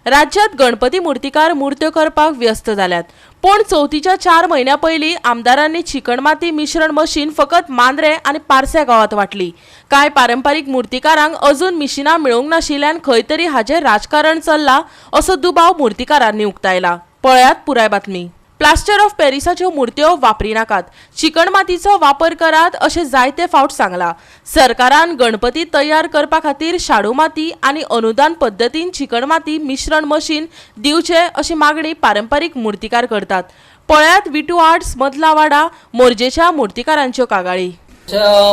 राज्यांत गणपती मुर्तीकार मुर्त्यो करपाक व्यस्त जाल्यात. पूण चवथीच्या 4 म्हयन्यां पयलीं आमदारांनी चिकणमाती मिश्रण मशीन फकत मांद्रे आनी पार्से गांवांत वांटली. कांय पारंपारीक मुर्तीकारांक अजून मिशिनां मेळूंक नाशिल्ल्यान खंय तरी हाजें राजकारण चल्लां असो दुबाव मुर्तीकारांनी उक्तायला. पळयात पुराय बातमी. प्लास्टर ऑफ पॅरिसाच्यो मुर्त्यो वापरिनाकात, चिकणमातीचो वापर करात अशें जायते फावट सांगलां. सरकारान गणपती तयार करपा खातीर शाडू माती आनी अनुदान पद्दतीन चिकणमाती मिश्रण मशीन दिवचें अशी मागणी पारंपारीक मुर्तीकार करतात. पळयात V2 arts मदला वाडा मोरजेच्या मुर्तीकारांच्यो कागाळी.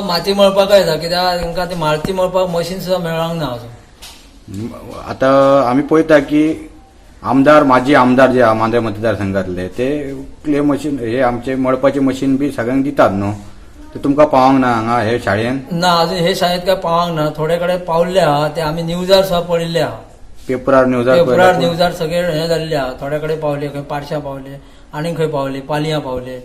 माती मळपाक येता कित्याक तांकां ती माती मळपाक मशीन सुद्दां मेळोंक ना अजून. आतां आमी पळयता की आमदार, माजी आमदार जे आहा मांद्रे मतदारसंघातले, ते क्ले मशीन हे आमचे मळपाचे मशीन बी सगळ्यांक दितात न्हू, ते तुमकां पावंक ना हांगा हे शाळेन? ना, अजून हे शाळेत काय पावंक ना. थोडे कडेन पावल्ले आहा, ते आमी न्यूजार सुद्दां पळयल्ले आहा. पेपरार, न्यूजार? पेपरार, न्यूजार सगळे हे जाल्ले आहा. थोडे कडेन पावले, खंय पारशा पावले आनी खंय पावले, पालयां पावले.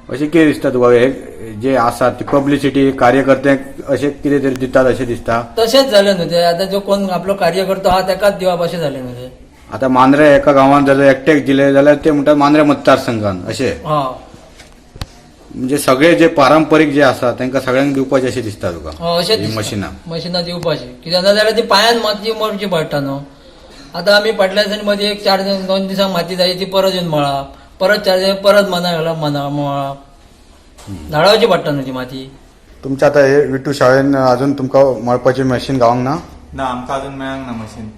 अशें कितें दिसता तुका, हे जे आसा ती पब्लिसिटी कार्यकर्त्यांक अशें कितें तरी दितात अशें दिसता? तशेंच जालें न्हू ते. आतां जो कोण आपलो कार्यकर्तो आहा तेकाच दिवप अशें जालें न्हू ते. आतां मांद्रे एका गांवांत जाल्यार एकट्याक दिले जाल्यार ते म्हणटात मांद्रे मतदारसंघान अशें. हय. म्हणजे सगळे जे पारंपरीक जे आसा तांकां सगळ्यांक दिवपाचें अशें दिसता तुका? हय, अशेंच ही दिसता. मशिनां. मशिनां दिवपाची, कित्याक ना जाल्यार ती पांयान माती मळची पडटा न्हू. आतां आमी फाटल्या दिसांनी मदीं एक 4 2 दिसांक माती जाय ती परत येवन मळप, परत 4 दीस परत मना घालप, मना मळप, धाडावची पडटा न्हू ती माती. तुमच्या आतां हे विटू शाळेन अजून तुमकां मळपाची मशीन गावंक ना? ना, आमकां अजून मेळोंक ना मशीन.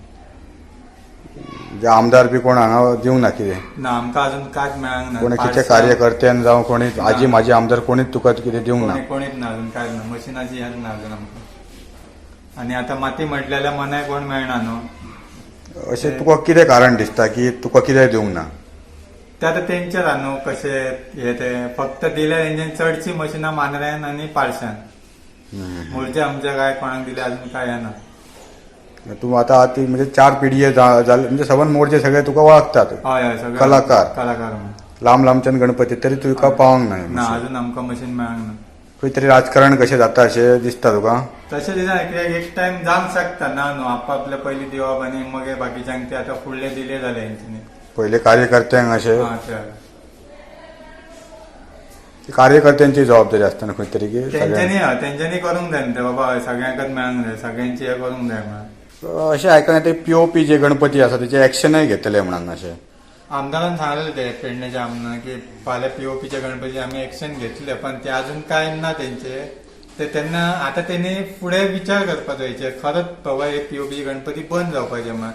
म्हणजे आमदार बी कोण हांगा दिवंक ना कितें? ना, आमकां अजून कांयच मेळोंक ना. कोणी कितें कार्यकर्त्यान जावं कोणी आजी माजी आमदार कोणीच तुका कितें दिवंक ना? कोणीच ना, अजून कांयच ना. मशिनाची हेच ना अजून आमकां. आनी आतां माती म्हटल्यार मनाय कोण मेळना न्हू. अशें तुका कितें कारण दिसता की तुका कितें दिवंक ना? ते आतां तेंचेर आहा न्हू कशें हे ते. फक्त दिल्या तेंच्यानी चडशी मशिनां मांद्र्यान आनी पारशान. मुळचे आमच्या काय कोणाक दिले अजून काय ना. तूं आतां ती म्हणजे 4 पिढये जाले, म्हणजे सबंद मोडचे सगळे तुका वळखतात. हय हय, सगळे कलाकार. कलाकार म्हणून. लांब लांबच्यान गणपती, तरी तुका पावंक ना हे ना. मशीन. अजून आमकां मशीन मेळोंक ना. खंय तरी राजकारण कशें जाता अशें दिसता तुका? तशें दिसना, कित्याक एक टायम जावंक शकता ना न्हू. आपापले पयलीं दिवप आनी मागीर बाकीच्यांक ते आतां फुडले दिले जाले हेंच्यांनी. पयले कार्यकर्त्यांक अशें. हा, ते. कार्यकर्त्यांची जबाबदारी आसता न्हू खंय तरी की तेंच्यांनी सगळ्यांक. हय, तेंच्यांनी करूंक जाय न्हू ते, बाबा हय सगळ्यांकच मेळोंक जाय, सगळ्यांची हें करूंक जाय म्हणून. अशें आयकना ते पीओपी जे गणपती आसा तेचे एक्शनय घेतले म्हणून अशें. आमदारान सांगलेले ते पेडण्याच्या आमदारान की फाल्यां पीओपीच्या गणपती आमी एक्शन घेतले, पण ते अजून काय ना तेंचे ते. तेन्ना आतां तेणी फुडें विचार करपाक जाय खरंच बाबा हे पीओपी गणपती बंद जावपाचे म्हण.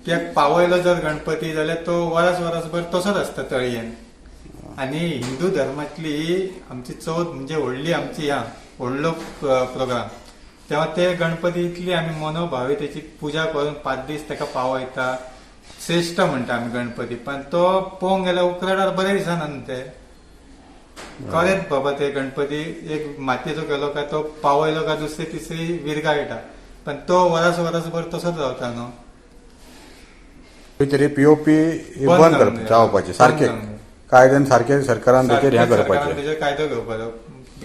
कित्याक पावयलो जर गणपती जाल्यार तो वरस वरसभर तसोच आसता तळयेन. आनी हिंदू धर्मातली ही आमची चवथ म्हणजे व्हडली आमची ह्या व्हडलो प्रोग्राम. तेव्हा ते गणपती इतली आमी मनोभावे तेची पुजा करून 5 दीस ताका पावयता, श्रेश्ठ म्हणटा आमी गणपती. पण तो पळोवंक गेल्यार उकराडार बरें दिसना न्हू ते. खरेंच बाबा ते गणपती एक मातयेचो केलो काय तो पावयलो काय दुसरी तिसरी विरगाळटा, पण तो वरस वरसभर तसोच रावता न्हू. खंय तरी पीओपी बंद बंद जावंक जाय. जावपाचें सारकें. बंद जावंक जाय. कायद्यान सारकें सरकारान तेचेर हें सारकें सरकारान करपाचें. तेचेर कायदो घेवपाचो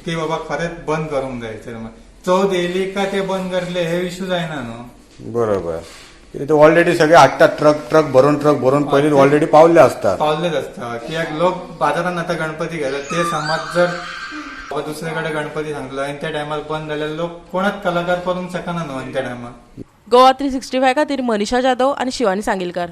की बाबा खरेंच बंद करूंक जाय. चवथ येयली काय ते बंद करतले हे इशू जायना न्हू. बरोबर, कित्याक ते ऑलरेडी सगळे हाडटात, ट्रक ट्रक भरून, ट्रक भरून पयलीं ऑलरेडी पावल्ले आसतात. पावल्लेच आसता. कित्याक लोक बाजारान आतां गणपती घेतात, ते समज जर बाबा दुसरे कडेन गणपती सांगलो आनी त्या टायमार बंद जाल्यार लोक कोणाच कलाकार करूंक शकना न्हू त्या टायमार. गोवा 365 खातीर मनीषा जाधव आनी शिवानी सांगीलकार.